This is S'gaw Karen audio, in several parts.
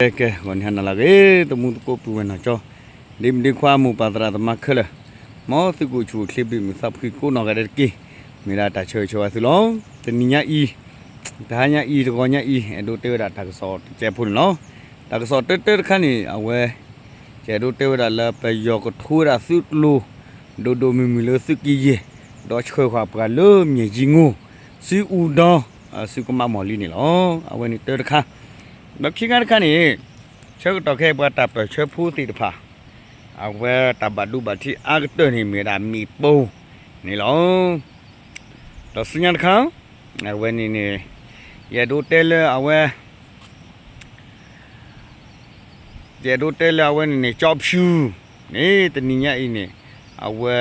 ကဲ ကဲ ဂီၤနံၤဟါနၤလၢအဂ့ၤ သမူသကိးပုၢ်ဝဲၢ်နီၢ်ကၠီ, ဒ့မုၣ်ဒ့ခွါ မိၢ်ပၢ်သရၣ်သမါခဲလၢာ်, မ်သုကအိၣ်ဆူၣ်အိၣ်ချ့ ဘၣ်မုာ်သးဖှံကိးနီၢ်ဂၤဒဲးတက့ၢ်. မ့ၢ်ဒၣ်တၢ်ဆၢဂ့ၤဆၢဝါသုလီၤ. တနံၤညါအံၤ, တဟါညါအံၤ တဂီၤညါအံၤ အဲၣ်ဒိးတဲဝဲဒၣ်တၢ်ကစီၣ်တစဲးဖိန့ၣ်လီၤ. တၢ်ကစီၣ်တၢတၢတခါန့ၣ် အဝဲ ကအဲၣ်ဒိးတဲဝဲဒၣ်လၢ ပယီၤကထိဝဲဒၣ်သုးကျိၤ ဒိၣ်ဒိၣ်မုၢ်မုၢ်လၢသုးက့ယဲၢ်, ဒီးဆှၢဃာ်ပှၤလၢမၠဲၣ်ကၠံငိၢ်, စုအူဒီ စုကမးမီၢ်လံန့ၣ်လီၤ. အဝဲန့ၣ်တၢတခါ, ဒီးခံခါတခါန့ၣ် ဆၢကတီၢ်ခဲအံၤပှၤတၢ်ပၢၢ်ဆၢဖိသ့ၣ်တဖၣ် အဝဲတၢ်ဘၣ်ဒိဘၣ်ထံးအါကတၢၢ်န့ၣ် မ့ၢ်ဝဲဒၣ်မ့ၣ်ပိၢ်န့ၣ်လီၤ. ဒီးဆူညါတခါ အဝဲန့ၣ်န့ၣ် ယအဲၣ်ဒိးတဲလၢအဝဲ ယအဲၣ်ဒိးတဲလၢအဝဲန့ၣ်န့ၣ် ကၠီဖၠူန့ၣ် တနံၤညါအံၤန့ၣ် အဝဲ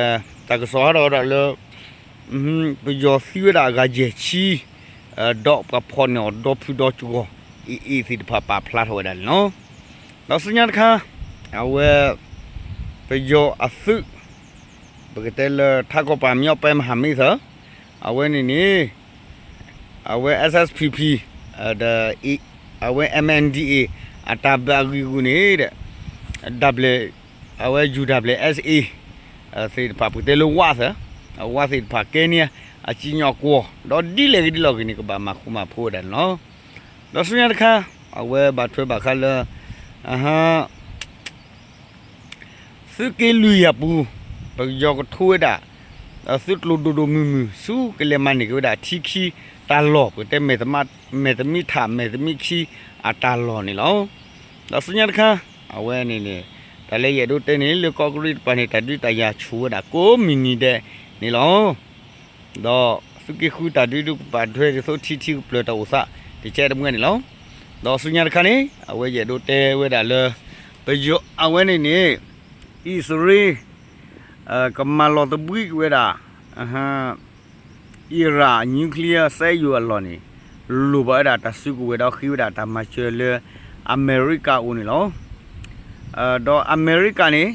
တၢ်ကစီၣ်ဟးထီၣ်ဝဲဒၣ်လၢ ပယီၤသံဝဲဒၣ်အဂၤယဲၢ်ဆံ ဒီးပှၤဖီၣ်န့ၢ်အီၤဒီဖုဒီကဝီၤ အ့ၣ်အ့ၣ်သ့ၣ်တဖၣ် ပာ်ဖျါထီၣ်ဝဲဒၣ်န့ၣ်လီၤ. ဒီးဆူညါတခါ အဝဲ ပယီၤအသုး ပကတဲလၢ ထးကီၢ်ပှၤမညီပဲမဟါမ့ၢ်သၢ အဝဲန့ၣ်န့ၣ် အဝဲ SSPP ဒီး အဝဲ MNDAA အတၢ်ဘၣ်ဂံာ်ဂူာ်န့ၣ်ဒီး အဝဲ UWSA သ့ၣ်တဖၣ် ပကတဲလၢဝးသၢ အဝးသ့ၣ်တဖၣ်ကဲန့ၢ် အစံၣ်ညီၣ်ကွီၢ် ဒီးဒ်လဲၣ်ဂ့ၤဒ်လဲၣ်ဂ့ၤန့ၣ် ကဘၣ်မၤဃူမၤဖိးဝဲဒၣ်န့ၣ်လီၤ. ဒီးဆူညါတခါ အဝဲဘၣ်ထွဲဘၣ်ဃးလၢ သုးက့လွံၢ်အပူၤ ပယီၤကထိဝဲဒၣ် သုးကျိၤဒိၣ်ဒိၣ်မုၢ်မုၢ် ဆူကလဲၤမၤန့ၢ်က့ၤဝဲဒၣ် ထံခံတၢ်လီၢ် ပကတဲ မဲာ်သမံထး မဲာ်သမံခံအတၢ်လီၢ်န့ၣ်လီၤ. ဒီးဆူညါတခါ အဝဲန့ၣ်န့ၣ် တၢ်လၢယအဲၣ်ဒိးတဲန့ၣ် လၢကီၢ်ကရံၣ်တပၤန့ၣ် တၢ်ဒုးတၢ်ယၤဆူၣ်ဝဲဒၣ်ကိးမုၢ်နံၤဒဲးန့ၣ်လီၤ. ဒီးသုးက့ဃုတၢ်ဒုးဒုးကပာ်ထွဲဒ်သိးထံထံကပျၢၤတၢ်အိၣ်သး တကဲတမှဲန့ၣ်လီၤ. ဒီးဆူညါတခါန့ၣ် အဝဲယအဲၣ်ဒိးတဲဝဲဒၣ်လၢ ပယီၤအဝဲန့ၣ်န့ၣ် အံၣ်စရ့လး ကမၤလီၤသဘှံးက့ၤဝဲဒၣ် အံရၣ် nuclear စဲယိၤအလီၢ်န့ၣ် လိၣ်ဘၣ်ဝဲဒၣ်တၢ်စုကဝဲၤဒီးဃ့ဝဲဒၣ်တၢ်မၤစၢၤလၢအမဲရကၤအအိၣ်န့ၣ်လီၤ. ဒီးအမဲရကၤန့ၣ်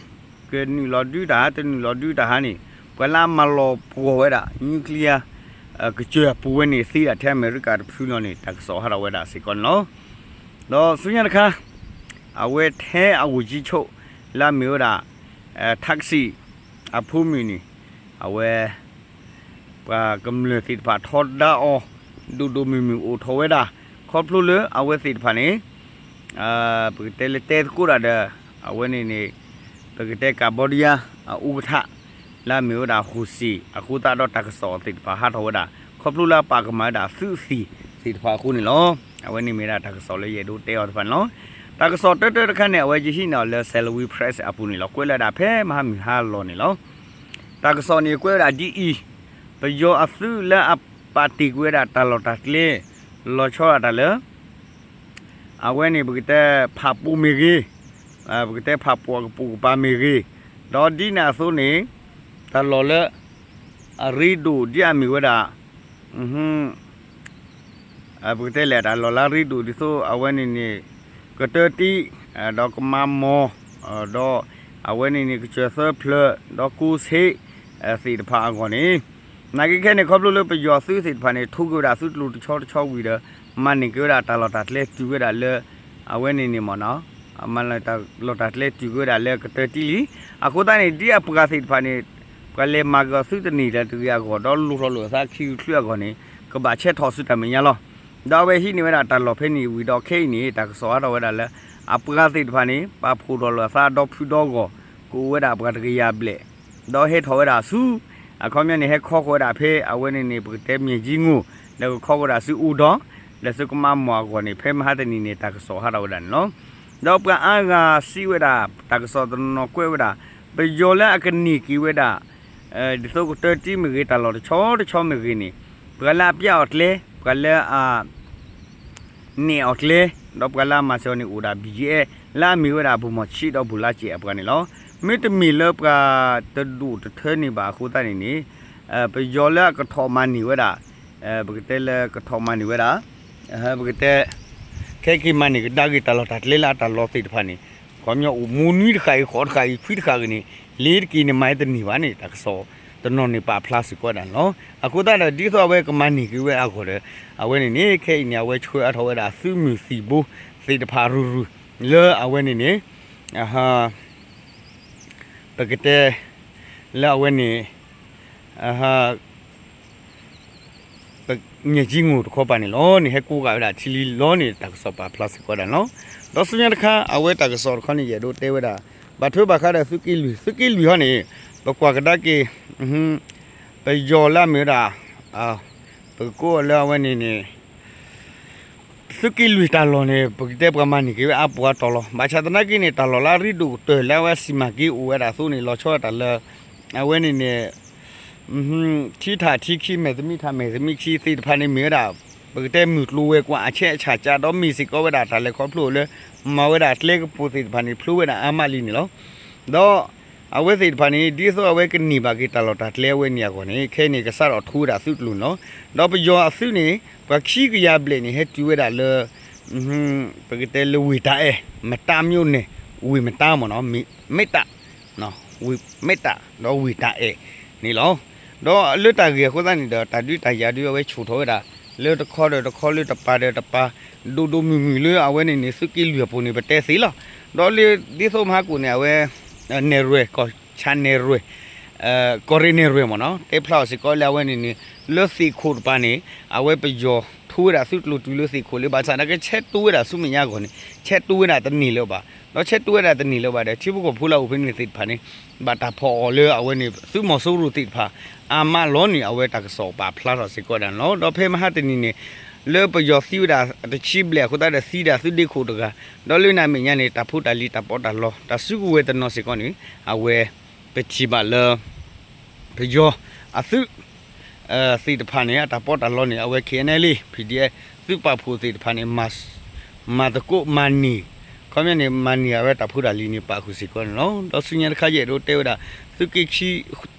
ကနုာ်လီၤဒုးတၢ် တနုာ်လီၤဒုးတၢ်ဟါန့ၣ် ပှၤလၢအမၤလီၤပှီၢ်ဝဲဒၣ် nuclear ကစၢၢ်အပူၤဝဲန့ၣ် သ့ဒၣ်ထဲအမဲရကၤတဖုလီၤန့ၣ် တၢ်ကစီၣ်ဟးထီၣ်ဝဲဒၣ်စ့ၢ်ကီးန့ၣ်လီၤ. ဒီးဆူညါတခါ အဝဲထဲအဂိၢ်ကံဆိး လၢအမ့ၢ်ဝဲဒၣ် ထးကစံၣ် အဖိမုၣ်န့ၣ် အဝဲ ပှၤကမျၢၢ်သ့ၣ်တဖၣ်ထီဒါအီၤ ဒိၣ်ဒိၣ်မုၢ်မုၢ်အိၣ်ထီၣ်ဝဲဒၣ် ခီဖျိလၢအဝဲသ့ၣ်တဖၣ်န့ၣ် ပကတဲလၢတဲသကိးတၢ်ဒီး အဝဲန့ၣ်န့ၣ် ပကတဲ Cambodia အဥက္ကဋ္ဌ လၢအမ့ၢ်ဝဲဒၣ် ဟူစံၣ် အဃိသတးဒီးတၢ်ကစီၣ်သ့ၣ်တဖၣ်ဟးထီၣ်ဝဲဒၣ် ခီဖျိလၢအပာ်ကမၣ်ဝဲဒၣ်သုးသံၣ်သ့ၣ်တဖၣ်အဃိန့ၣ်လီၤ. အဝဲန့ၣ်မ့ၢ်ဒၣ်တၢ်ကစီၣ်လၢယအဲၣ်ဒိးတဲအီၤတဖၣ်န့ၣ်လီၤ. တၢ်ကစီၣ်တၢတၢတခါန့ၣ် အဝဲယဟံးန့ၢ်အီၤလၢ Salween Press အပူၤန့ၣ်လီၤ. ကွဲးလၢဒၣ်ဖဲမဟါမုၢ်ဟါလီၤန့ၣ်လီၤ. တၢ်ကစီၣ်န့ၣ်ကွဲးဝဲဒၣ်ဒ်အံၤ, ပယီၤအသုးလၢအပာ်တ့ၢ်ကွံာ်ဝဲဒၣ်တၢ်လီၢ်တၢ်ကျဲ လီၤဆီဒၣ်တၢ်လၢ အဝဲန့ၣ် ပကတဲဖးပိာ်မ့ၢ်ဂ့ၤ, ပကတဲဖးပိာ်အကပိာ်ကပၤမ့ၢ်ဂ့ၤ, ဒီးဒ်န့ၣ်အသိးန့ၣ် တၢ်လီၢ်လၢ အရ့ဒိၣ်ဒ်အမ့ၢ်ဝဲဒၣ် ပကတဲလဲၣ် တၢ်လီၢ်လၢအရ့ဒိၣ်ဒ်သိးအဝဲန့ၣ်န့ၣ် ကတၢၢ်တံၢ်, ဒီးကမၤမီၢ်, ဒီးအဝဲန့ၣ်န့ၣ် ကစၢၢ်သၢဖျၢၣ်, ဒီးကိးဆ့း သ့ၣ်တဖၣ်အဂီၢ်န့ၣ်, နာ်က့ခဲန့ၣ် ခီဖျိလၢပယီၤသုးသ့ၣ်တဖၣ်န့ၣ် ထိးက့ၤဝဲဒၣ်သုးကျိၤတဆီတဆီဝံၤဒီး မၤန့ၢ်က့ၤဝဲဒၣ်တၢ်လီၢ်တၢ်ကျဲတုၤဝဲဒၣ်လၢ အဝဲန့ၣ်န့ၣ်မ့ၢ်နီၤ မၤလီၢ်တၢ်ကျဲတုၤက့ၤဝဲဒၣ်လၢကတၢၢ်တံၢ်လံ. အဃိသတးန့ၣ် ဒ်အပှၤသ့ၣ်တဖၣ်န့ၣ် ပှၤလဲၤမၤက့ၤအီၤသုတနံၤဒီးတဂ့ၤအဂီၢ် ဒီးလိၣ်ထီၣ်လိာ်အသးခံကချုးအဂီၢ်န့ၣ် ကဘၣ်ဆဲးထီၣ်ဆူတၢ်မဲာ်ညါလီၤ. ဒီးအဝဲဟံးန့ၢ်ဝဲဒၣ်တၢ်လီၢ်ဖဲန့ၣ်ဝံၤဒီးခဲအံၤန့ၣ် တၢ်ကစီၣ်ဟးထီၣ်ဝဲဒၣ်လၢ အပှၤသ့ၣ်တဖၣ်န့ၣ် ပာ်ဖှိၣ်ထီၣ်လိာ်အသးဒီဖုဒီဂီၢ် ကအိၣ်ဝဲဒၣ်ပှၤတကယၤဘျဲၣ် ဒီးဟဲထီၣ်ဝဲဒၣ်ဆူ အခီပညီန့ၣ် ဟဲခီဃီၤဝဲဒၣ်ဖဲအဝဲန့ၣ်န့ၣ် ပကတဲမၠဲၣ်ကၠံငိၢ် ဒီးကခီဃီၤဝဲဒၣ်ဆူအူဒီး ဒီးဆူကမးမီၢ်အဂီၢ်န့ၣ် ဖဲမဟါတနံၤန့ၣ် တၢ်ကစီၣ်ဟးထီၣ်ဝဲဒၣ်န့ၣ်လီၤ. ဒီးပှၤအါဂၤစံးဝဲဒၣ် တၢ်ကစီၣ်တနီၤကွဲးဝဲဒၣ် ပယီၤလၢအကန့ၢ်က့ၤဝဲဒၣ် ဒ်သိးကတၢၢ်တံၢ်မ့ၢ်ဂ့ၤ တၢ်လီၢ်တဆီတဆီမ့ၢ်ဂ့ၤန့ၣ် ပှၤလၢအပျၢ်အီၤကျဲ ပှၤလၢအ န့ၢ်အီၤကျဲ ဒီးပှၤလၢအမၤစၢၤအီၤန့ၣ်အိၣ်ဒၣ် ဘီၣ်ကၠံအဲၣ် လၢအမ့ၢ်ဝဲဒၣ် ဗိုလ်မှူးချစ် ဒီး ဗိုလ်ချုပ်ကြီး အပှၤန့ၣ်လီၤ. မ့တမ့ၢ်လၢပှၤတဒိၣ်တထၢန့ၢ်ဘၣ်အဃိသတးန့ၣ်န့ၣ် ပယီၤလၢအကထီၣ်မၤန့ၢ်ဝဲဒၣ် ပကတဲလၢကထီၣ်မၤန့ၢ်ဝဲဒၣ် ပကတဲ ခဲက့ၤမၤန့ၢ်ကဒါက့ၤတၢ်လီၢ်တၢ်ကျဲလၢအတၢ်လီၢ်သ့ၣ်တဖၣ်န့ၣ် ခီပညီအိၣ်မူနွံတဃၣ်အံၤ ဃိးတဃၣ်အံၤ ခွံတဃၣ်ဂ့ၤန့ၣ် လ့ၤတက့ၤန့ၣ်မၤတန့ၢ်ဘၣ်န့ၣ် တၢ်ကစီၣ်တနီၤန့ၣ်ပာ်ဖျါစ့ၢ်ကီးဝဲဒၣ်န့ၣ်လီၤ. အဃိသတးဒီး ဒ်သိးအဝဲကမၤန့ၢ်က့ၤဝဲအဂီၢ်ဒီး အဝဲန့ၣ်န့ၣ် ခဲအံၤန့ၣ် အဝဲဆှၢအါထီၣ်ဝဲဒၣ်သုးမုၢ်သံၣ်ဘိသ့ၣ်တဖၣ်ရုၢ်ရုၢ် လၢအဝဲန့ၣ်န့ၣ် ပကတဲ လၢအဝဲန့ၣ် ပ ညဲၢ်ကံငိၢ်တခီပၤန့ၣ်လီၤန့ၣ် ဟဲကိးဂၤဝဲဒၣ်ထံလံလီၤန့ၣ် တၢ်ကစီၣ်ပာ်ဖျါစ့ၢ်ကီးဝဲဒၣ်န့ၣ်လီၤ. ဒီးဆူညါတခါ အဝဲတၢ်ကစီၣ်တခီန့ၣ် ယအဲၣ်ဒိးတဲဝဲဒၣ် ဘၣ်ထွဲဘၣ်ဃးဒီးသုးက့လွံၢ် သုးက့လွံၢ်ဟီန့ၣ် ပကွၢ်ကဒါက့ၤ ပယီၤလၢအမ့ၢ်ဝဲဒၣ် ပကကိးအီၤလၢအဝဲန့ၣ်န့ၣ် သုးက့လွံၢ်တၢ်လီၢ်န့ၣ် ပကတဲပှၤမၤန့ၢ်က့ၤဝဲအါပှၤတီၤလီၤ. ဘၣ်ဆၣ်သနာ်က့န့ၣ် တၢ်လီၢ်လၢအရ့ဒိၣ်ကတၢၢ်လၢအဝဲစံၣ်မၤက့ၤအိၣ်ဝဲဒၣ်အသိးန့ၣ် လီၤဆီဒၣ်တၢ်လၢ အဝဲန့ၣ်န့ၣ် ထံထၣ်ထံခံ မဲာ်သမံထၣ်မဲာ်သမံခံ သ့ၣ်တဖၣ်န့ၣ်မ့ၢ်ဝဲဒၣ် ပကတဲမုၢ်ကျိၤဝဲၤကွာ်အဆဲးအဆၣ်ကၢ် ဒီးမ့ၢ်စ့ၢ်ကီးဝဲဒၣ်တၢ်လဲၤခီဖျိလၢ မၤဝဲဒၣ်ကျဲကပူၤသ့ၣ်တဖၣ်န့ၣ် ဖျိဝဲဒၣ်အါမးလံန့ၣ်လီၤ. ဒီးအဝဲသ့ၣ်တဖၣ်န့ၣ် ဒ်သိးအဝဲကန့ၢ်ဘၣ်က့ၤတၢ်လီၢ်တၢ်ကျဲအဝဲန့ၣ်အဂီၢ်န့ၣ် ခဲအံၤန့ၣ် ကစးထီၣ်ထူဝဲဒၣ်သုးကျိၤန့ၣ်လီၤ. ဒီးပယီၤအသုးန့ၣ် ပှၤခံကယၤဘျဲၣ်န့ၣ် ဟဲတုၤဝဲဒၣ်လၢ ပကတဲလၢဝ့ၢ်တၢ်အဲၣ် မတါမျိန့ၣ် ဝ့ၢ်မတါမ့ၢ်နီၤ မ့တၢ် ဝ့ၢ်မ့တၢ် ဒီးဝ့ၢ်တၢ်အဲၣ်န့ၣ်လီၤ. ဒီးလၢတၢ်ဂ့ၢ်အဃိသတးန့ၣ်ဒီး တၢ်ဒုးတၢ်ယၤဒုးအဝဲဆူၣ်ထီၣ်ဝဲဒၣ် လၢတခီဒီးတခီ လၢတပၤဒီးတပၤ ဒိၣ်ဒိၣ်မုၢ်မုၢ်လၢအဝဲန့ၣ်န့ၣ် သုးက့လွံၢ်အပူၤန့ၣ် ပတဲသ့လီၤ. ဒီးလၢဒ်သိးမဟါကိၣ်န့ၣ် အဝဲ နဲၣ်ရွဲၣ် ကီၢ်ဆၣ်နဲၣ်ရွဲၣ် ကီၢ်ရ့ၣ်နဲၣ်ရွဲၣ်မ့ၢ်နီၤ တဲဖျါအီၤစ့ၢ်ကီးလၢအဝဲန့ၣ်န့ၣ် လၢသ့ၣ်ခိၣ်တပၤန့ၣ် အဝဲပယီၤထူဝဲဒၣ်သုးကျိၤတုၤလၢသ့ၣ်ခိၣ်လၢ ဘၣ်ဆၣ်သနာ်က့ဆဲးတူဝဲဒၣ်ဆူမဲာ်ညါအဂီၢ်န့ၣ် ဆဲးတူဝဲဒၣ်တန့ၢ်လၢၤဘၣ်. ဒီးဆဲးတူဝဲဒၣ်တန့ၢ်လၢၤဘၣ်ဒီး ထံဖိကီၢ်ဖိလၢအအိၣ်ဖဲန့ၣ်သ့ၣ်တဖၣ်န့ၣ် ဘၣ်တၢ်ဖီၣ်အီၤလၢအဝဲန့ၣ် သုးမီၤစိရိၤသ့ၣ်တဖၣ် အါမးလီၤန့ၣ် အဝဲတၢ်ကစီၣ်ပာ်ဖျါထီၣ်စ့ၢ်ကီးဝဲဒၣ်န့ၣ်လီၤ. ဒီးဖဲမဟါတနံၤန့ၣ် လၢပယီၤသံဝဲဒၣ်တဆံဘျဲၣ်အဃိသတးဒီး သံဒၣ်သုးဒ့ခိၣ်တဂၤ ဒီးလၢန့ၣ်အမဲာ်ညါန့ၣ် တၢ်ဖိတၢ်လံၤတၢ်ပီးတၢ်လီ တၢ်စုကဝဲၤတနီၤစ့ၢ်ကီးန့ၣ် အဝဲ ပထံၣ်ဘၣ်လၢ ပယီၤအသုး သ့ၣ်တဖၣ်န့ၣ် အတၢ်ပီးတၢ်လီန့ၣ် အဝဲ KNLA PDF သုးပာ်ဖှိၣ်သ့ၣ်တဖၣ်န့ၣ် မၤသကိးမၤန့ၢ် ခီပညီန့ၣ် မၤန့ၢ်အဝဲတၢ်ဖိတၢ်လံၤန့ၣ် ပာ်ဃုာ်စ့ၢ်ကီးန့ၣ်လီၤ. ဒီးဆူညါတခါယအဲၣ်ဒိးတဲဝဲဒၣ် သုးက့ခံ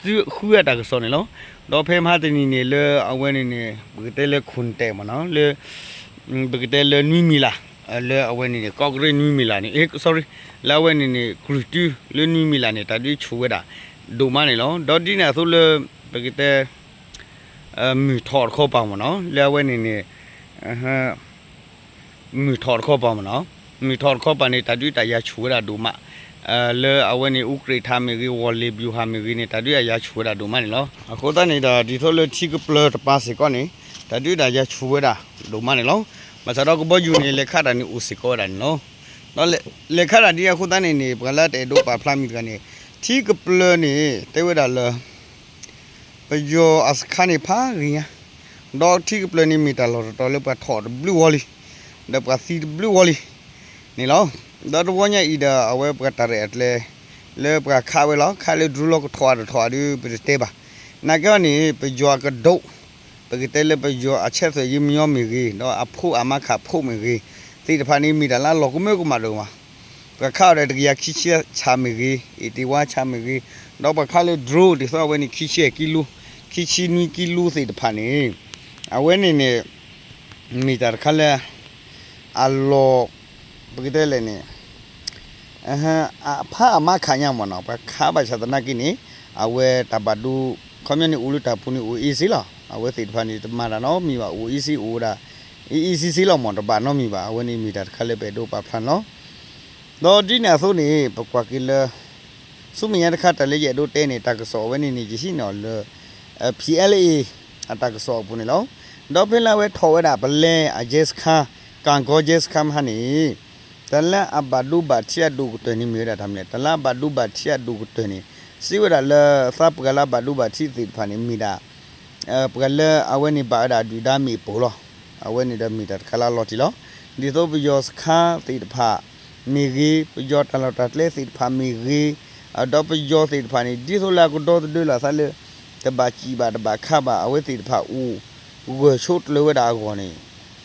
သုးဃုအတၢ်ကစီၣ်န့ၣ်လီၤ. ဒီးဖဲမဟါတနံၤန့ၣ်လၢအဝဲန့ၣ်န့ၣ် ပကတဲလၢခိၣ်နတဲာ်မ့ၢ်နီၤ လၢ ပကတဲလၢနွံမံၤလၢ် လၢအဝဲန့ၣ်န့ၣ် ကီးကရ့ၣ်နွံမံၤလၢ်န့ၣ် sorry လၢအဝဲန့ၣ်န့ၣ် ကြုၢ်တုလၢနွံမံၤလၢ်န့ၣ် တၢ်ဒုးဆူၣ်ဝဲဒၣ်ဒိၣ်မးန့ၣ်လီၤ. ဒီးဒ်န့ၣ်အသိးလၢ ပကတဲ မုၢ်ထီၣ်တခီပၤမ့ၢ်နီၤ လၢအဝဲန့ၣ်န့ၣ် မုၢ်ထီၣ်တခီပၤမ့ၢ်နီၤ မုၢ်ထီၣ်တခီပၤန့ၣ် တၢ်ဒုးတၢ်ယၤဆူၣ်ဝဲဒၣ်ဒိၣ်မး လၢအဝဲန့ၣ် အူကြ့ၣ်ထၣ်မ့ၢ်ဂ့ၤ ဝီၤလ့ၤဘျူၤဟၣ်မ့ၢ်ဂ့ၤန့ၣ် တၢ်ဒုးတၢ်ယၤဆူၣ်ဝဲဒၣ်ဒိၣ်မးန့ၣ်လီၤ. အဃိသတးန့ၣ်ဒီး ဒ်သိးလၢထံကပျၢၤတပၤစ့ၢ်ကီးန့ၣ် တၢ်ဒုးတၢ်ယၤဆူၣ်ဝဲဒၣ်ဒိၣ်မးန့ၣ်လီၤ. ဘၣ်ဆၣ်ဒီးကဘီယူၤန့ၣ် လဲၤခးတၢ်န့ၣ်အိၣ်စ့ၢ်ကီးဝဲဒၣ်န့ၣ်လီၤ. ဒီးလဲၤခးတၢ်ဒ်အဃိသတးန့ၣ်န့ၣ် ပှၤလၢတအဲၣ်ဒိးပာ်ဖျါမံၤတဂၤန့ၣ် ထံကပျၢၤန့ၣ် တဲဝဲဒၣ်လၢ ပယီၤအစခါန့ၣ်ဖးဂ့ၤညါ ဒီးထံကပျၢၤန့ၣ်မ့ၢ်တၢ်လီၢ်တတီၤလၢပှၤထီၣ်တဘျုးဂီၤလံ ဒီးပှၤသံတဘျုးဂီၤလံန့ၣ်လီၤ. ဒီးတဝီညါအံၤဒီး အဝဲပှၤတၢ်ရဲၣ်အကျဲ လၢပှၤခးဝဲလီၤ ခးလၢ drone လီၤကထီၣ်အတထီၣ်အဒုး ပတတဲဘၣ်. နာ်က့ဟီန့ၣ် ပယီၤအကဒိး ပကတဲလၢပယီၤအဆဲးသွဲၣ်ယံမညီမ့ၢ်ဂ့ၤ ဒီးအဖိအမါခးဖိမ့ၢ်ဂ့ၤ သ့ၣ်တဖၣ်န့ၣ် မ့ၢ်တၢ်လၢအလီၢ်ကမၢကမၣ်ဒိၣ်မး ပှၤခးအီၤဒီးတကယၤခံဆံဆၣ်မ့ၢ်ဂ့ၤ အ့ၣ်တ့ၢ်ဝါဆၣ်မ့ၢ်ဂ့ၤ ဒီးပှၤခးလၢ drone ဒ်သိးအဝဲန့ၣ် ခံဆံကံလူ ခံဆံနွံကံလူသ့ၣ်တဖၣ်န့ၣ် အဝဲန့ၣ်န့ၣ် မ့ၢ်တၢ်တခါလၢ အလီၢ် ပကတဲလဲၣ်န့ၣ် အဖးအမါခးညါမ့ၢ်နီၤ ပှၤခးဘၣ်ဆၣ်သနာ်က့န့ၣ် အဝဲတၢ်ဘၣ်ဒိ ခီပညီန့ၣ် အိၣ်လၢတၢ်ပူၤန့ၣ် အိၣ်အ့စ့လီၤ. အဝဲသ့ၣ်တဖၣ်န့ၣ် တမၤတၢ်နီတမံၤဘၣ် အိၣ်အ့စ့အိၣ်ဝဲဒၣ် အ့အ့စ့စ့လီၤမ့ၢ် တဘၣ်နီတမံၤဘၣ်. အဝဲန့ၣ်မ့ၢ်တၢ်တခါလၢပအဲၣ်ဒိးပာ်ဖျါန့ၣ်လီၤ. ဒီးဒ်န့ၣ်အသိးန့ၣ် ပကွၢ်က့ၤလၢ ဆူမဲာ်ညါတခါ တၢ်လၢယအဲၣ်ဒိးတဲန့ၣ် တၢ်ကစီၣ်အဝဲန့ၣ်န့ၣ် ယဟံးန့ၢ်အီၤလၢ PLA အတၢ်ကစီၣ်အပူၤန့ၣ်လီၤ. ဒီးဖဲလၢအဝဲထီၣ်ဝဲဒၣ်ပလဲအ ရဲစခန်း ကၣ်ကီရဲစခန်း မဟါန့ၣ် တၢ်လၢအဘၣ်ဒိဘၣ်ထံးအဒိၣ်ကတၢၢ်န့ၣ်မ့ၢ်ဝဲဒၣ်တၢ်မနုၤလဲၣ်, တၢ်လၢအဘၣ်ဒိဘၣ်ထံးအဒိၣ်ကတၢၢ်န့ၣ် စံးဝဲဒၣ်လၢသးပှၢ်လၢအဘၣ်ဒိဘၣ်ထံးသ့ၣ်တဖၣ်န့ၣ် မ့ၢ်ဒၣ် ပှၤလၢအဝဲန့ၣ်ဘၣ်ဝဲဒၣ်ဒုၣ်ဒါမ့ၣ်ပိၢ်လီၤ. အဝဲန့ၣ်ဒီးမ့ၢ်တၢ်တခါလၢအလီၤတံၢ်လီၤ. ဒ်သိးပယီၤစခန်းသ့ၣ်တဖၣ်မ့ၢ်ဂ့ၤ, ပယီၤတၢ်လီၢ်တၢ်ကျဲသ့ၣ်တဖၣ်မ့ၢ်ဂ့ၤ, ဒီးပယီၤသ့ၣ်တဖၣ်န့ၣ် ဒ်သိးလၢအကဒီသဒၢလီၤသးလၢ တဘၣ်စံၣ်ဘၣ်တဘၣ်ခးဘၣ် အဝဲသ့ၣ်တဖၣ်အိၣ်ဂၢၢ်ဆိးကျၢၤဝဲဒၣ်အဂီၢ်န့ၣ်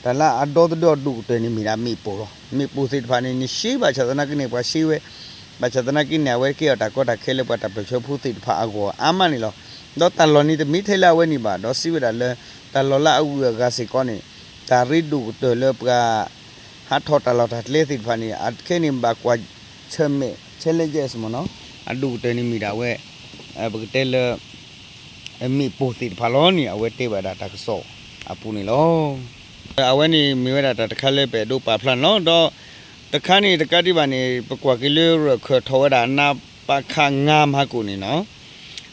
တၢ်လၢအဒီသဒၢအီၤဒိၣ်ကတၢၢ်န့ၣ်မ့ၢ်ဒၣ်မ့ၣ်ပိၢ်လီၤ. မ့ၣ်ပိၢ်သ့ၣ်တဖၣ်န့ၣ် နရှဲဘၣ်ဆၣ်သနာ်က့န့ၣ် ပှၤရှဲဝဲ ဘၣ်ဆၣ်သနာ်က့န့ၣ် အဝဲကဲအီၤတၢ်ကီတၢ်ခဲလၢပှၤတၢ်ပၢၢ်ဆၢဖိသ့ၣ်တဖၣ်အဂီၢ်အါမးန့ၣ်လီၤ. ဒီးတၢ်လီၢ်န့ၣ်တမ့ၢ်ထဲလၢအဝဲန့ၣ်ဘၣ်, ဒီးစံးဝဲဒၣ်လၢ တၢ်လီၢ်လၢအဂုၤအဂၤစ့ၢ်ကီးန့ၣ် တၢ်ရ့ဒိၣ်ကတၢၢ်လၢပှၤ ဟးထီၣ်တၢ်လီၢ်တၢ်ကျဲသ့ၣ်တဖၣ်န့ၣ် အခဲန့ၣ်ဘၣ်ကွၢ်ဆၢၣ်မဲာ် challenges မ့ၢ်နီၤ, အဒိၣ်ကတၢၢ်န့ၣ်မ့ၢ်ဒၣ်ဝဲ ပကတဲလၢ မ့ၣ်ပိၢ်သ့ၣ်တဖၣ်လီၤန့ၣ် အဝဲတဲဘၣ်ဒၣ်တၢ်ကစီၣ်အပူၤန့ၣ်လီၤ. အဝဲန့ၣ်မ့ၢ်ဝဲဒၣ်တၢ်တခါလၢပအဲၣ်ဒိးပာ်ဖျါန့ၣ်လီၤ. ဒီး တခါန့ၣ်တကးဒံးဘၣ်န့ၣ် ပကွၢ်က့ၤလၢရၢၢ်ခၢၣ်ထီၣ်ဝဲဒၣ် နပခ ငါး မၤကိၣ်န့ၣ်နီၤ,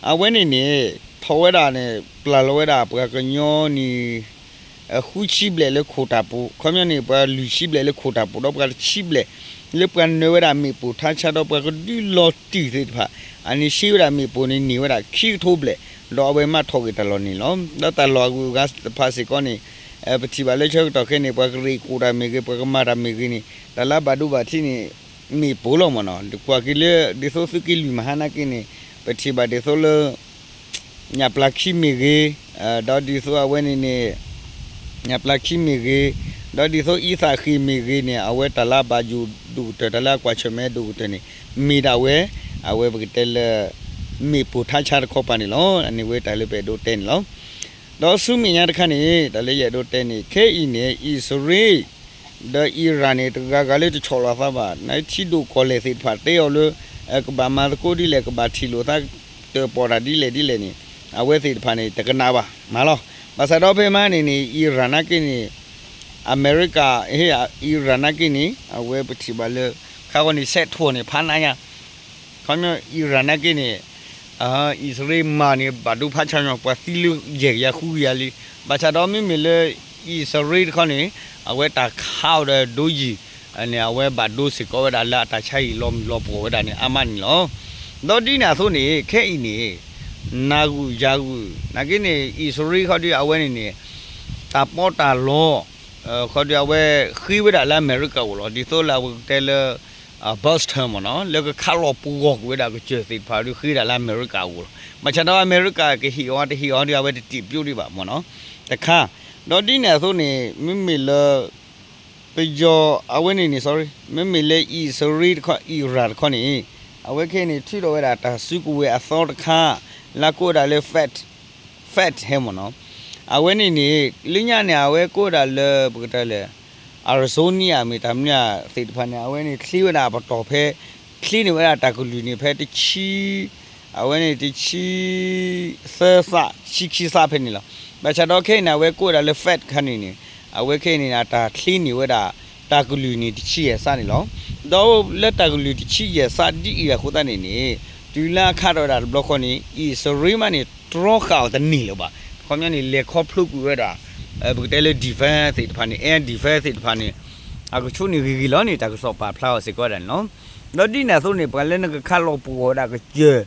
အဝဲန့ၣ်န့ၣ် ထီၣ်ဝဲဒၣ်န့ၣ် ပျၢ်လီၤဝဲဒၣ်ပှၤကညီန့ၣ် ဃုဆံဘျဲၣ်လၢခိၣ်တၢ်ပူၤ, ခီပညီန့ၣ် ပှၤလွံၢ်ဆံဘျဲၣ်လၢခိၣ်တၢ်ပူၤ ဒီးပှၤတဆံဘျဲၣ် လၢပှၤနၢၤဝဲဒၣ်မ့ၣ်ပိၢ်ထါဆါ ဒီးပှၤကဒုးလီၤတံၢ်သ့ၣ်တဖၣ် အန့ၣ်ရှ့ဝဲဒၣ်မ့ၣ်ပိၢ်န့ၣ်န့ၢ်ဝဲဒၣ်ခံကထိဘျဲၣ်, ဒီးအဝဲမၤထီၣ်က့ၤတၢ်လီၢ်န့ၣ်လီၤ. ဒီးတၢ်လီၢ်အဂုၤအဂၤသ့ၣ်တဖၣ်စ့ၢ်ကီးန့ၣ် ပထံၣ်ဘၣ်လၢဆၢကတီၢ်ခဲအံၤန့ၣ် ပှၤကရ့ၣ်ကိၣ်တၢ်မ့ၢ်ဂ့ၤ ပှၤကမၤတၢ်မ့ၢ်ဂ့ၤန့ၣ် တၢ်လၢဘၣ်ဒိဘၣ်ထံးန့ၣ် မ့ၣ်ပိၢ်လီၤမ့ၢ်နီၤ. ကွၢ်က့ၤလၢဒ်သိးသုးက့လွံၢ်မဟါနာ်က့န့ၣ် ပထံၣ်ဘၣ်ဒ်သိးလၢ ညၣ်ပျၢ်ခံမ့ၢ်ဂ့ၤ, ဒီးဒ်သိးအဝဲန့ၣ်န့ၣ် ညၣ်ပျၢ်ခံမ့ၢ်ဂ့ၤ, ဒီးဒ်သိးအံသၣ်ဃ့ၢ်မ့ၢ်ဂ့ၤန့ၣ် အဝဲတၢ်လၢအဘၣ်ယိၣ်ဒိၣ်ကတၢၢ် တၢ်လၢအကွၢ်ဆၢၣ်မဲာ်ဒိၣ်ကတၢၢ်န့ၣ် မ့ၢ်ဒၣ်ဝဲ အဝဲပကတဲလၢ မ့ၣ်ပိၢ်ထါဆါတခီပၤန့ၣ်လီၤ. အန့ၣ်ဝဲတၢ်လၢပအဲၣ်ဒိးတဲန့ၣ်လီၤ. ဒီးဆူမဲာ်ညါတခါန့ၣ် တၢ်လၢယအဲၣ်ဒိးတဲန့ၣ် ခဲအံၤန့ၣ် အံၣ်စရ့လး ဒီးအံရၣ်န့ၣ် တဂၤဂၤလၢတဆီၣ်လီၤသးဘၣ် နထံဒိၣ်ကီၢ်လဲၢ်သ့ၣ်တဖၣ်တဲအီၤလၢ ကဘၣ်မၤသကိးဒ်လဲၣ် ကဘၣ်ထံၣ်လိာ်သး တၢၣ်ပီၣ်တၢ်ဒ်လဲၣ်ဒ်လဲၣ်န့ၣ် အဝဲသ့ၣ်တဖၣ်န့ၣ် တကနၣ်ဘၣ်မးလီၤ. ဘၣ်ဆၣ်ဒီးဖဲမဟါန့ၣ်န့ၣ် အံရၣ်နာ်က့န့ၣ် အမဲရကၤ ဟ့ၣ် အံရၣ်နာ်က့န့ၣ် အဝဲပထံၣ်ဘၣ်လၢ ခါဂီၤန့ၣ် စဲးထီၣ်န့ၣ် ဖးနါညါ ခီပညီအံရၣ်နာ်က့န့ၣ် အံၣ်စရ့လးမၤန့ၣ် ဘၣ်ဒိဖးဆါညီ ပှၤသံလၢယဲၢ်ကယၤဃုကယၤလံ. ဘၣ်ဆၣ်ဒီးမ့မ့ၢ်လၢအံၣ်စရ့လးတခီန့ၣ် အဝဲတၢ်ခးအီၤဒီးဒိယံၤ န့ၣ် အဝဲဘၣ်ဒိစ့ၢ်ကီးဝဲဒၣ်လၢအတၢ်ဆါဟံၣ်လီၤမုၢ်လီၤပှီၢ်ဝဲဒၣ်န့ၣ် အါမးန့ၣ်လီၤ. ဒီးဒ်န့ၣ်အသိးန့ၣ် ခဲအံၤန့ၣ် နၤဂုာ်ယၤဂုာ် နာ်က့န့ၣ် အံၣ်စရ့လးခီဒုး အဝဲန့ၣ်န့ၣ် တၢ်ပီးတၢ်လီ ခီဒုး အဝဲဃ့ဝဲဒၣ်လၢအမဲရကၤအအိၣ်လီၤ. ဒ်သိးလၢအဝဲကတဲလၢ Buster မ့ၢ်နီၤ လၢကခးလီၤပဂီၢ်ကွံာ်ဝဲဒၣ်ကစၢၢ်သ့ၣ်တဖၣ်ဒီး ဃ့ဒၣ်လၢအမဲရကၤအအိၣ်လီၤ. ဘၣ်ဆၣ်ဒီးအမဲရကၤကဟ့ၣ်အီၤတဟ့ၣ်အီၤဒီး အဝဲတတံာ်ပျိဒံးဘၣ်မ့ၢ်နီၤ တခါ. ဒီးဒ်န့ၣ်အသိးန့ၣ် မ့မ့ၢ်လၢ ပယီၤအဝဲန့ၣ်န့ၣ် sorry မ့မ့ၢ်လၢအံၣ်စရ့လးတခီ အံရၣ်တခီန့ၣ် အဝဲခဲအံၤန့ၣ် ထုးထီၣ်ဝဲဒၣ်တၢ်စုကဝဲၤအသီတခါ လၢကိးဝဲဒၣ်လၢ Fat Fat ဟဲမ့ၢ်နီၤ. အဝဲန့ၣ်န့ၣ် လၢညါန့ၣ် အဝဲကိးဝဲဒၣ်လၢ ပကတဲလၢ Arizona မ့ၢ်တၢ်မနုၤသ့ၣ်တဖၣ်န့ၣ် အဝဲန့ၣ်ချ့ဝဲဒၣ်အပတီၢ်ဖဲ ချ့န့ၢ်ဝဲဒၣ်တၢ်ကလုၢ်န့ၣ် ဖဲတဆံ အဝဲန့ၣ်တဆံ သၢသး ဆံခံသးဖဲန့ၣ်လီၤ. ဘၣ်ဆၣ်ဒီးခဲအံၤန့ၣ် အဝဲကိးဝဲဒၣ်လၢ Fat ခါန့ၣ်န့ၣ် အဝဲခဲအံၤန့ၣ် အတၢ်ချ့န့ၢ်ဝဲဒၣ် တၢ်ကလုၢ်န့ၣ်တဆံယဲၢ်သးန့ၣ်လီၤ. ဒီးလၢတၢ်ကလုၢ်တဆံယဲၢ်သးဒ်အံၤအဃိသတးန့ၣ်န့ၣ် တုၤလၢအခးထီၣ်ဝဲဒၣ်တဘျီဃီန့ၣ် အံၣ်စရ့လးမးန့ၣ် တြီဃာ်အီၤတန့ၢ်လၢၤဘၣ်. ခီပညီန့ၣ် လဲၤခီဖျိကွံာ်ဝဲဒၣ် ပကတဲလၢ defense သ့ၣ်တဖၣ်န့ၣ် air defense သ့ၣ်တဖၣ်န့ၣ် အကဆိးန့ၢ်ဂ့ၤဂ့ၤလီၤန့ၣ် တၢ်ကစီၣ်ပာ်ဖျါအီၤစ့ၢ်ကီးဝဲဒၣ်န့ၣ်လီၤ. ဒီးဒ်န့ၣ်အသိးန့ၣ် ပှၤလၢနကခးလီၤပဂီၢ်ဝဲဒၣ်ကစၢၢ်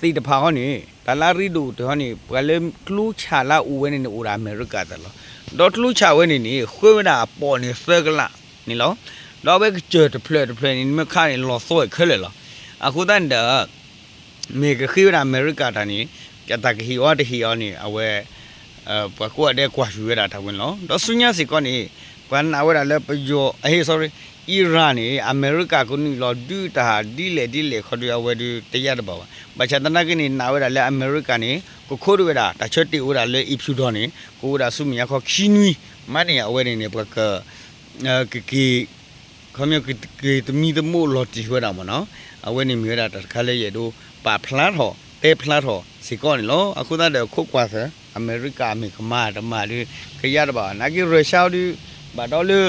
သ့ၣ်တဖၣ်ဟီန့ၣ် တၢ်လၢအရ့ဒိၣ်ကတၢၢ်ဟီန့ၣ် ပှၤလၢကျိဆၣ်လၢအအိၣ်ဝဲန့ၣ်န့ၣ် အိၣ်ဒၣ်အမဲရကၤသးလီၤ. ဒီးကျိဆၣ်ဝဲန့ၣ်န့ၣ် ဃုဝဲဒၣ်အပီၣ်န့ၣ်သၢကလးန့ၣ်လီၤ. ဒီးအဝဲကစၢၢ်တဖျၢၣ်တဖျၢၣ်န့ၣ် နမ့ၢ်ခးန့ၣ် လီၤသီခဲလၢာ်လီၤ. အဃိသတးန့ၣ်ဒီး မ့ၢ်ကဃ့ဝဲဒၣ်အမဲရကၤတၢ်န့ၣ် တၢ်ကဟ့ၣ်အီၤတဟ့ၣ်အီၤန့ၣ် အဝဲ ပှၤကိးဂၤဒဲးကွၢ်ဆူၣ်ဝဲဒၣ်တၢ်ဝဲန့ၣ်လီၤ. ဒီးဆူညါစ့ၢ်ကီးန့ၣ် ပှၤနာ်ဝဲဒၣ်လၢပယီၤ အဟ့ၣ် sorry အံရၣ်န့ၣ် အမဲရကၤကနုာ်လီၤဒုးတၢ်ဒ်လဲၣ်ဒ်လဲၣ်ခီဒုး အဝဲဒုးတယါတဘၣ်ဘၣ်. ဘၣ်ဆၣ်သနာ်က့န့ၣ် နာ်ဝဲဒၣ်လၢအမဲရကၤန့ၣ် ကခိးဒုးဝဲဒၣ် တၢ်ဆၢတဲာ်ဝဲဒၣ်လၢအံၣ်ဖျူၣ်ဒီးန့ၣ် ကအိၣ်ဝဲဒၣ်ဆူမဲာ်ညါခီခံနွံ မးန့ၣ် အဝဲန့ၣ်န့ၣ် ပှၤက ကက့ၤ ခီပညီကက့ၤသမံသမိးလီၤတံၢ်ဝဲဒၣ်မ့ၢ်နီၤ. အဝဲန့ၣ်မ့ၢ်ဝဲဒၣ်တၢ်တခါလၢယအဲၣ်ဒိးပာ်ဖျါထီၣ် တဲဖျါထီၣ်စ့ၢ်ကီးန့ၣ်လီၤ. အဃိသတးဒီး ခိးကွၢ်သၢ အမဲရကၤမ့ၢ်ကမၤတမၤဒီး ကယါတဘၣ်ဘၣ်. နာ်က့ Russia ဒုး ဘၣ်ဒီးလၢ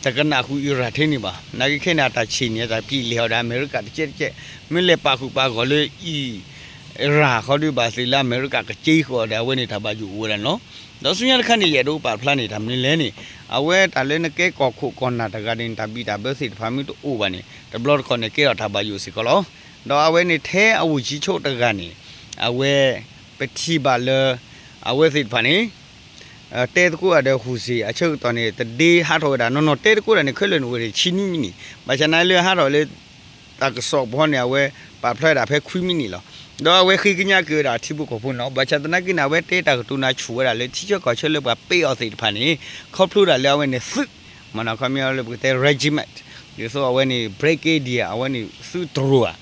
တကနၣ်ဃုာ်အံရၣ်ထဲန့ၣ်ဘၣ်. နာ်က့ခဲန့ၣ် အတၢ်ဆံးန့ၣ် အတၢ်ပျံၤလဲၤအီၤဒီးအမဲရကၤတကဲတကဲ မ့ၢ်လဲၤပာ်ဃုာ်ပာ်ဂီၢ်လၢအံရၣ်ခီဒုး ဘၣ်သ့ၣ်လၢအမဲရကၤကက့ဃီၤဒီး အဝဲန့ၣ်တၢ်ဘၣ်ယိၣ်အိၣ်ဝဲဒၣ်န့ၣ်လီၤ. ဒီးဆူညါတခါန့ၣ် ယအဲၣ်ဒိးပာ်ဖျါန့ၣ် တၢ်မနုၤလဲၣ်န့ၣ် အဝဲတၢ်လၢနကဲကီၢ်ခိၣ်ကီၢ်နၢ်တဂၤန့ၣ် တၢ်ဘံၣ်တၢ်ဘၢသ့ၣ်တဖၣ်မ့ၢ်တအိၣ်ဘၣ်န့ၣ် တဘျီတခီၣ်န့ၣ် ကဲထီၣ်တၢ်ဘၣ်ယိၣ်စ့ၢ်ကီးလီၤ. ဒီးအဝဲန့ၣ်ထဲအဝံၢ်ဆံဆိတဂၤန့ၣ် အဝဲ ပထံၣ်ဘၣ်လၢ အဝဲသ့ၣ်တဖၣ်န့ၣ် တဲသကိးတၢ်ဒီး ဟူစ့ၣ် အဆၢကတီၢ်န့ၣ် တဒ့ဟးထီၣ်ဝဲဒၣ်နီၢ်နီၢ် တဲသကိးတၢ်န့ၣ် ခဲလၢာ်န့ၣ်အိၣ်ဝဲဒၣ်ဆံနွံမံးနံး. ဘၣ်ဆၣ်သနာ်လၢဟးထီၣ်လၢ တၢ်ကစီၣ်ပူၤန့ၣ် အဝဲပာ်ဖျါဝဲဒၣ်ဖဲခွံမံးနံးလီၤ. ဒီးအဝဲဃ့ကညးက့ၤဝဲဒၣ်ထံဖိကီၢ်ဖိန့ၣ်လီၤ. ဘၣ်ဆၣ်သနာ်က့န့ၣ် အဝဲတဲတၢ်ကတိၤနၤဆူၣ်ဝဲဒၣ်လၢထံဆၢကီၢ်ဆၢလၢပှၤပ့းအီၤသ့ၣ်တဖၣ်န့ၣ် ခီဖျိဒၣ်လၢအဝဲန့ၣ်သုး မ့ၢ်နီၤ ခီပညီလၢပကတဲ regiment ဒ်သိးအဝဲန့ၣ် brigadier အဝဲန့ၣ်သုးတြိၤဧါ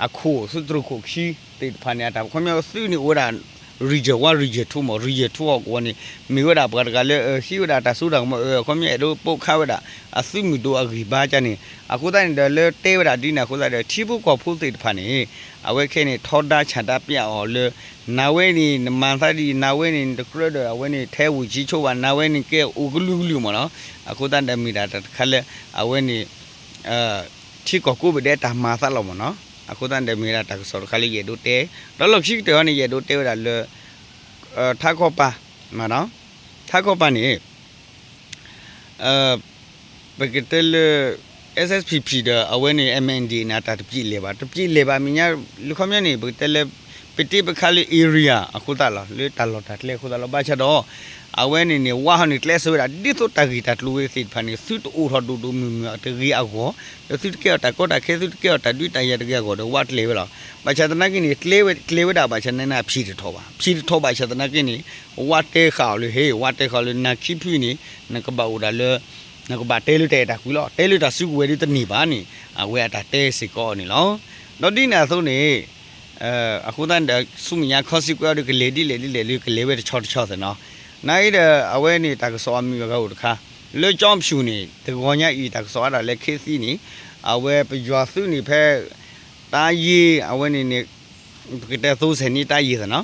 အခိၣ်သုးတြိၤခိၣ်ခံသ့ၣ်တဖၣ်န့ၣ် အတၢ်ခီပညီသုးန့ၣ်အိၣ်ဝဲဒၣ် Region one Region two မ့ၢ် Region two အကဝီၤန့ၣ် မ့ၢ်ဝဲဒၣ်ပှၤတဂၤလၢ ဟံးဝဲဒၣ်တၢ်စိတၢ်ကမီၤ အခီပညီအဲၣ်ဒိးပိာ်ခါဝဲဒၣ် အသုးမုၢ်ဒိၣ်အဂံၢ်ဘါကန့ၣ် အဃိသတးန့ၣ်ဒီးလၢတဲဝဲဒၣ်ဒ်န့ၣ်အဃိသတးဒီး ထံဖိကီၢ်ဖိသ့ၣ်တဖၣ်န့ၣ် အဝဲခဲအံၤန့ၣ် ထီဒါဆန္ဒပြအီၤလၢ နၤဝဲန့ၣ် နမၤသးဒ်အံၤ နၤဝဲန့ၣ် နတကြၢးဒီး အဝဲန့ၣ် ထဲဝံၤကံဆိဘၣ် နၤဝဲန့ၣ်ကဲအိၣ်ကလုာ်ကလုာ်မ့ၢ်နီၤ. အဃိသတးဒီးမ့ၢ်ဒၣ်တၢ်တခါလၢ အဝဲန့ၣ် ထံကီၢ်ကိးပူၤဒဲးတၢ်မၤသးလီၤမ့ၢ်နီၤ. အဃိသတးဒီးမ့ၢ်ဒၣ်တၢ်ကစီၣ်တခါလၢယအဲၣ်ဒိးတဲ ဒီးလီၢ်ခံကတၢၢ်အံၤန့ၣ် ယအဲၣ်ဒိးတဲဝဲဒၣ်လၢ ထးခီပၤ ထးခီပၤန့ၣ် ပကတဲလၢ S S P P ဒီးအဝဲန့ၣ် M N D A န့ၣ် အတၢ်တပျံၤလဲၤဘၣ် တပျံၤလဲၤဘၣ်မ့ၢ်ညါ လၢခီပညီန့ၣ် ပကတဲလၢ ပတ့ပခါလၢ area အဃိသတးလီၤ လၢတၢ်လီၢ်တၢ်ကျဲအဃိသတးလီၤ. ဘၣ်ဆၣ်ဒီး အဝဲန့ၣ်န့ၣ် ဝးဟီန့ၣ် ကျဲးစၢးဝဲဒၣ် ဒ်သိးတၢ်ဂ့ၢ်တၢ်ကျိၤဝဲသ့ၣ်တဖၣ်န့ၣ် သုတအိၣ်ထီၣ်ဒိၣ်ဒိၣ်မုၢ်မုၢ်တဂ့ၤအဂီၢ်, ဒီးသုတကဲအီၤတၢ်ကီတၢ်ခဲ သုတကဲအီၤတၢ်ဒုးတၢ်ယၤတဂ့ၤအဂီၢ်ဒီး ဝးကျဲၤဝဲလီၤ. ဘၣ်ဆၣ်သနာ်က့န့ၣ် ကျဲၤဝဲဒၣ် ဘၣ်ဆၣ်သနာ်က့န့ၣ် အဖံးတထီၣ်ဘၣ်, ဖံးတထီၣ်ဘၣ်ဆၣ်သနာ်က့န့ၣ် ဝးတဲဃာ်အီၤလၢ ဟ့ၣ် ဝးတဲဃာ်အီၤလၢ နၤခံဖုန့ၣ် နကဘၣ်အိၣ်ဒၣ်လၢ နကဘၣ်တဲလၢတၢ်အဲၣ်တၢ်ကွံလီၤ. တဲလၢတၢ်စုကဝဲၤဒ်တန့ၢ်ဘၣ်န့ၣ် အဝဲအတၢ်တဲစ့ၢ်ကီးအီၤန့ၣ်လီၤ. ဒီးဒ်န့ၣ်အသိးန့ၣ် အဃိသတးန့ၣ်ဒီး ဆူမဲာ်ညါခီဆံကွဲအီၤဒီး ကလဲၤဒ်လဲၣ်ဒ်လဲၣ်လၢ ကလဲၤဝဲတဆီတဆီသ့ၣ်နီၤ. နာ်အံၤဒီး အဝဲန့ၣ်တၢ်ကစီၣ်အမုာ်အဂၤအိၣ်တခါ လၢကၠီဖၠူၣ်န့ၣ် တဂီၤညါအံၤ တၢ်ကစီၣ်အါဒၣ်လၢခ့သံန့ၣ် အဝဲပယီၤသုးန့ၣ်ဖဲ တၢ်ယ့ အဝဲန့ၣ်န့ၣ် ပကတဲသိစဲးန့ၣ်တၢ်ယ့သ့ၣ်နီၤ.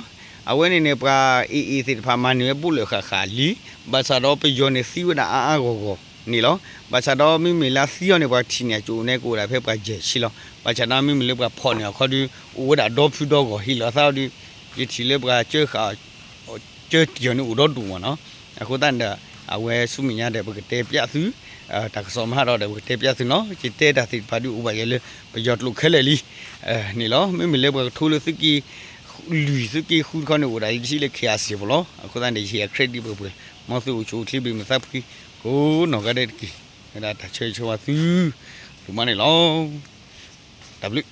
အဝဲန့ၣ်န့ၣ် ပှၤ A A သ့ၣ်တဖၣ်မၤန့ၢ်ဝဲဘိးလၢာ်ဃၣ်ဃၣ်လံ. ဘၣ်ဆၣ်ဒီးပယီၤန့ၣ်သံဝဲဒၣ်အါအါဂီၢ်ဂီၢ်န့ၣ်လီၤ. ဘၣ်ဆၣ်ဒီးမ့မ့ၢ်လၢအသံအီၤန့ၣ် ပှၤထံၣ်န့ၣ် အကအိၣ်န့ၣ်ကအိၣ်ဒၣ်ဖဲပှၤယဲၢ်ဆံလီၤ. ဘၣ်ဆၣ်ဒီးမ့မ့ၢ်လၢပှၤဖီၣ်န့ၢ်အခီဒီး အိၣ်ဝဲဒၣ်ဒီဖုဒီဂီၢ်ဟ့ၣ်လီၤသးအီၤဒီး ယထံၣ်လၢပှၤကၢဃာ် ကၢတံၢ်အီၤန့ၣ်အိၣ်ဒီဒူၣ်မ့ၢ်နီၤ. အဃိသတးန့ၣ်ဒီး အဝဲဆူမဲာ်ညါဒီး ပကတဲပျးသု တၢ်ကစီၣ်မၤဟးထီၣ်ဒီး ပကတဲပျးသုနီၤ. ယတဲတၢ်သ့ၣ်တဖၣ်ဒုးအိၣ်ဘၣ်ယဲလၢ ပယီၤကျိာ်ခဲလၢာ်လံန့ၣ်လီၤ. မ့မ့ၢ်လၢပှၤကထိလၢသုးက့ လွံၢ်သုးက့ဃုတခီန့ၣ် အိၣ်ဒၣ်လံတဆံလၢ K R C ဖိလီၤ. အဃိသတးန့ၣ် ယဟ့ၣ်အ credit ပှဲၤပှဲၤ မ်သုအိၣ်ဆူၣ်အိၣ်ချ့ဘၣ်မုာ်သးဖှံ ကိးနီၢ်ဂၤဒဲးတက့ၢ်. ဝဲဒၣ်တၢ်ဆၢဂ့ၤဆၢဝါသု ဒိၣ်မးန့ၣ်လီၤ. တၢ်ဘျုး